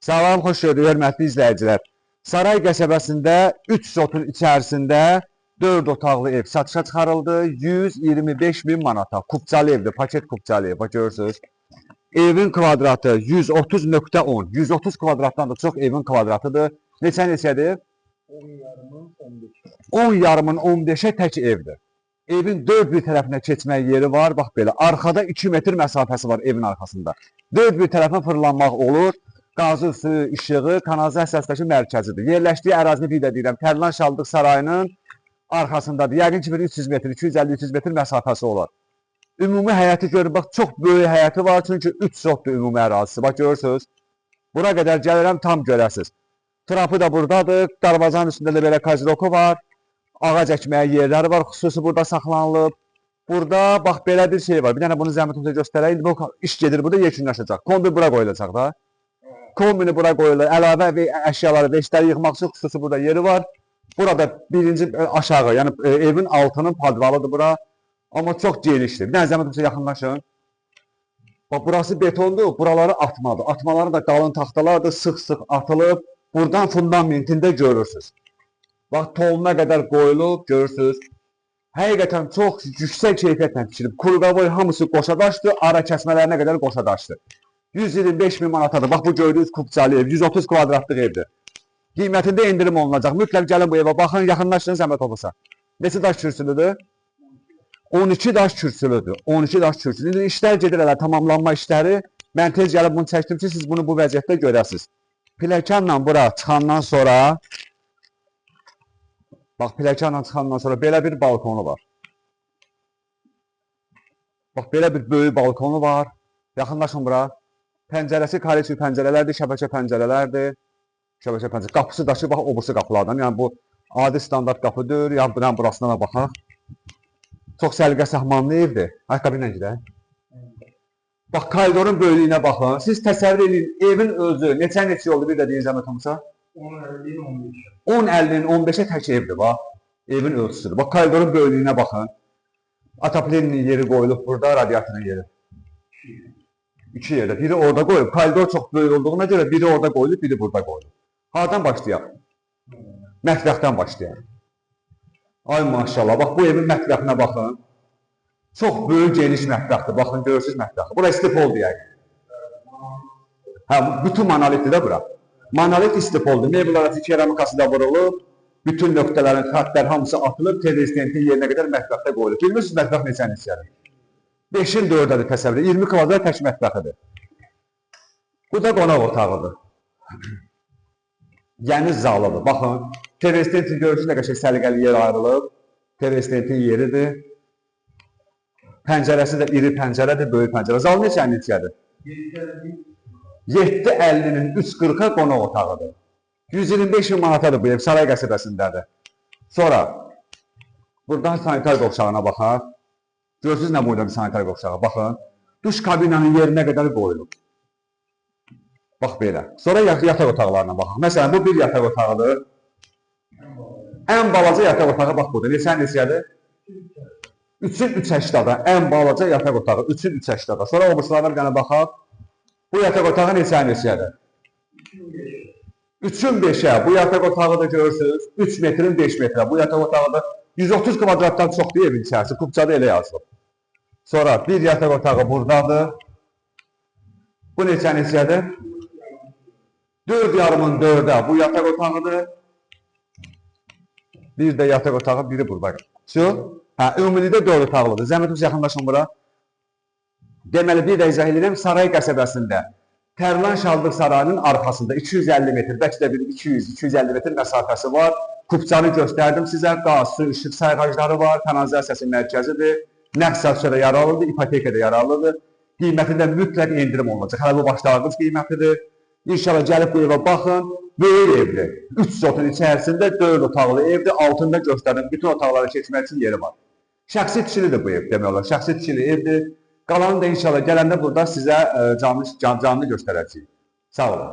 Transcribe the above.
Salam, xoş gördük, hörmətli izləyicilər. Saray qəsəbəsində 3 sotun içərisində 4 otaqlı ev satışa çıxarıldı. 125 min manata. Kupçalı evdir, paket kupçalı ev. Bax görürsünüz. Evin kvadratı 130.10. 130 kvadratdan da çox evin kvadratıdır. Neçə neçədir? 10 yarımın 15. 10 yarımın 15-ə tək evdir. Evin dörd bir tərəfinə keçmək yeri var. Bax belə. Arxada 2 metr məsafəsi var evin arxasında. Dörd bir tərəfinə fırlanmaq olur. Qazı, suyu, işığı, kanalizasiyasındakı mərkəzidir. Yerləşdiyi ərazini bir də deyirəm, Tərlan Şaldıq Sarayının arxasındadır. Yəqin ki, bir 300 metr, 250-300 metr məsafəsi olar. Ümumi həyəti görün, bax çox böyük həyəti var, çünki 3 sotdur ümumi ərazisi. Bax görürsünüz. Bura qədər gəlirəm, tam görəsiniz. Trapı da buradadır. Darvazanın üstündə də belə kaziroku var. Ağac əkməyə yerləri var, xüsusi burada saxlanılıb. Burada bax belə bir şey var. Bir dənə bunu zəhmət olmasa göstərək. İndi bu iş gedir burada yekunlaşacaq. Kombi bura qoyulacaq da. Kombini bura qoyulur. Əlavə və əşyaları, veşləri yığmaq üçün xüsusi burada yeri var. Burada birinci aşağı, yəni evin altının podvalıdır bura. Amma çox genişdir. Bir dənə zəhmət olmasa yaxınlaşın. Bax burası betondur, buraları atmadır. Atmaları da qalın taxtalardır, sıx-sıx atılıb. Buradan fundamentində görürsünüz. Bax toluna qədər qoyulub, görürsünüz. Həqiqətən çox yüksək keyfiyyətlə tikilib. Kruqavoy hamısı qoşa daşdır, ara kəsmələrinə qədər qoşa daşdır. 125 min manatadır. Bax bu gördüyünüz kupçalı ev, 130 kvadratlıq evdir. Qiymətində endirim olunacaq. Mütləq gəlin bu evə baxın, yaxınlaşın zəhmət olmasa. Neçə daş kürsülüdür? 12 daş kürsülüdür. 12 daş kürsülü. İndi işlər gedir hələ, tamamlanma işləri. Mən tez gəlib bunu çəkdim ki, siz bunu bu vəziyyətdə görəsiniz. Pilləkənlə bura çıxandan sonra, bax pilləkənlə çıxandan sonra belə bir balkonu var. Bax belə bir böyük balkonu var. Yaxınlaşın bura. Pəncərəsi koreyski pəncərələrdir, şəbəkə pəncərələrdir. Şəbəkə pəncərə. Qapısı daşı bax o birisi qapılardan. Yəni bu adi standart qapı deyil. Yəni buradan burasına da baxaq. Çox səliqə sahmanlı evdir. Ayaqqabı ilə gedək. Bax koridorun böyüklüyünə baxın. Siz təsəvvür edin, evin özü neçə neçə oldu bir də deyin zəhmət olmasa. 10 50 15. 10.50-nin 15-ə tək evdir bax. Evin ölçüsüdür. Bax koridorun böyüklüyünə baxın. Atapleninin yeri qoyulub burada, radiatorun yeri. İki yerdə. Biri orada qoyulub. Koridor çox böyük olduğuna görə biri orada qoyulub, biri burada qoyulub. Hardan başlayaq? Mətbəxdən başlayaq. Ay maşallah. Bax bu evin mətbəxinə baxın. Çox böyük, geniş mətbəxdir. Baxın görürsüz mətbəxi. Bura istipoldur yəqin. Hə, bütün monolitdir də bura. Monolit istipoldur. Mebel arası keramikası da vurulub. Bütün nöqtələrin, xəttlər hamısı atılıb, TV stentin yerinə qədər mətbəxdə qoyulub. Bilmirsiniz mətbəx neçə neçədir? 5-in 4-ədir təsəvvür edin. 20 kvadrat tək mətbəxidir. Bu da qonaq otağıdır. Yəni zalıdır. Baxın, TV stentin görürsünüz nə qəşəng səliqəli yer ayrılıb. TV stentin yeridir. Pəncərəsi də iri pəncərədir, böyük pəncərə. Zal neçə neçədir? 7 7.50-nin 3.40-a qonaq otağıdır. 125 min manatadır bu ev, Saray qəsəbəsindədir. Sonra buradan sanitar qovşağına baxaq. Görürsünüz nə boyda bir sanitar qovşağı, baxın. Duş kabinanın yerinə qədər qoyulub. Bax belə. Sonra yataq otaqlarına baxaq. Məsələn, bu bir yataq otağıdır. Ən balaca yataq otağı bax budur. Neçə neçədir? 3-ün 3.80-da ən balaca yataq otağı. 3-ün 3.80-da. Sonra o birislərə bir dənə baxaq. Bu yataq otağı neçə neçədir? 3-ün 5-ə. Bu yataq otağı da görürsünüz. 3 metrin 5 metrə. Bu yataq otağı da 130 kvadratdan çoxdur evin içərisi. Kupçada elə yazılıb. Sonra bir yataq otağı buradadır. Bu neçə neçədir? 4 yarımın 4-ə bu yataq otağıdır. Bir də yataq otağı, biri burada. Şu? Hə, ümumilikdə 4 otaqlıdır. Zəhmət olmasa yaxınlaşın bura. Deməli, bir də izah edirəm, Saray qəsəbəsində Tərlan Şaldıq Sarayının arxasında 250 metr, bəlkə də bir 200-250 metr məsafəsi var. Kupçanı göstərdim sizə. Qaz, su, işıq sayğacları var, kanalizasiyası mərkəzidir. Nəqd satışa da yararlıdır, ipoteka da yararlıdır. Qiymətində mütləq endirim olunacaq. Hələ bu başlanğıc qiymətidir. İnşallah gəlib bu evə baxın. Böyük evdir. 3 sotun içərisində 4 otaqlı evdir. Altında göstərdim. Bütün otaqlara keçmək üçün yeri var. Şəxsi tikilidir bu ev demək olar. Şəxsi tikili evdir. Qalanı da inşallah gələndə burada sizə canlı, canlı göstərəcəyik. Sağ olun.